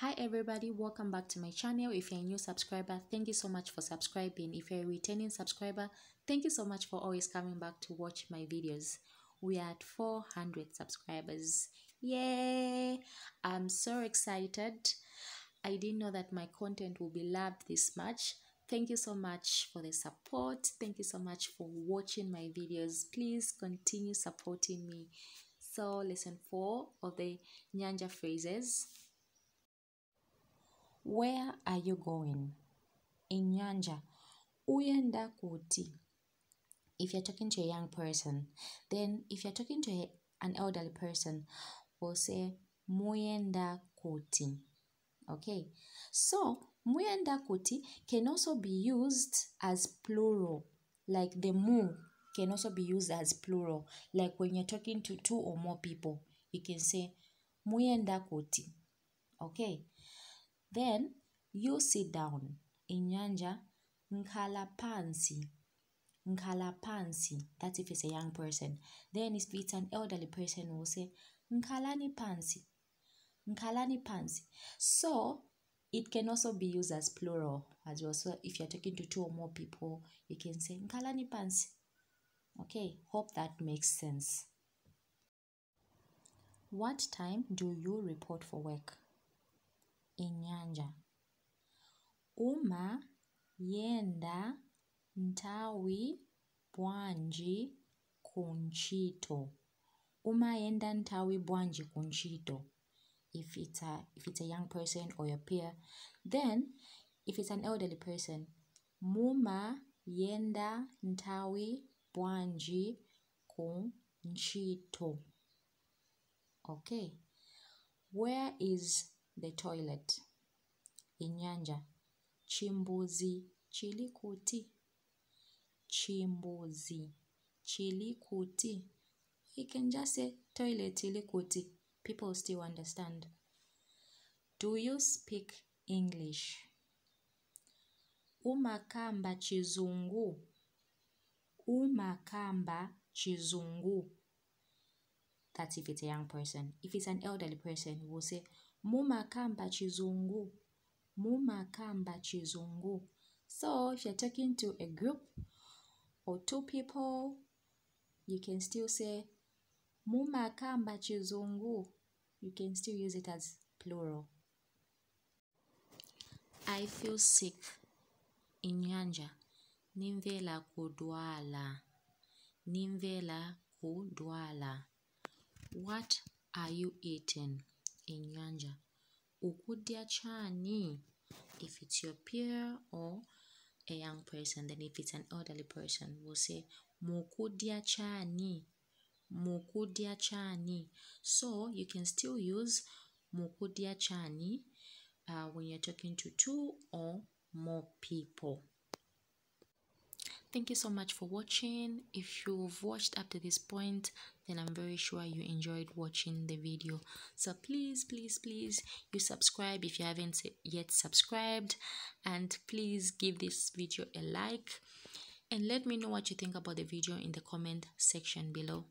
Hi everybody, welcome back to my channel. If you're a new subscriber, thank you so much for subscribing. If you're a returning subscriber, thank you so much for always coming back to watch my videos. We are at 400 subscribers. Yay! I'm so excited. I didn't know that my content will be loved this much. Thank you so much for the support. Thank you so much for watching my videos. Please continue supporting me. So lesson 4 of the Nyanja phrases. Where are you going? In Nyanja, uyenda kuti. If you're talking to a young person, then if you're talking to an elderly person, we'll say muyenda kuti. Okay, so muyenda kuti can also be used as plural, like the mu can also be used as plural. Like when you're talking to two or more people, you can say muyenda kuti. Okay. Then you sit down. In Nyanja, nkhala pansi. Nkhala pansi. That's if it's a young person. Then if it's an elderly person, we'll say nkhalani pansi. Nkhalani pansi. So it can also be used as plural as well. So if you're talking to two or more people, you can say nkhalani pansi. Okay, hope that makes sense. What time do you report for work? In Nyanja, uma yenda ntawi bwanji kunchito. Uma yenda ntawi bwanji kunchito. If it's a young person or your peer. Then if it's an elderly person, muma yenda ntawi bwanji kunchito. Okay. Where is the toilet? In Nyanja, chimbuzi chili kuti. Chimbuzi chili kuti. You can just say toilet chili kuti. People still understand. Do you speak English? Umakamba chizungu. Umakamba chizungu. That's if it's a young person. If it's an elderly person, we'll say mumakamba chizungu. Mumakamba chizungu. So if you're talking to a group or two people, you can still say mumakamba chizungu. You can still use it as plural. I feel sick. In Nyanja, nimvela kudwala. Nimvela kudwala. What are you eating? In Nyanja, ukudya chani. If it's your peer or a young person, then if it's an elderly person, we'll say mukudya chani. Mukudya chani. So you can still use mukudya chani when you're talking to two or more people. Thank you so much for watching. If you've watched up to this point, then I'm very sure you enjoyed watching the video. So please, please, please, you subscribe if you haven't yet subscribed, and please give this video a like and let me know what you think about the video in the comment section below.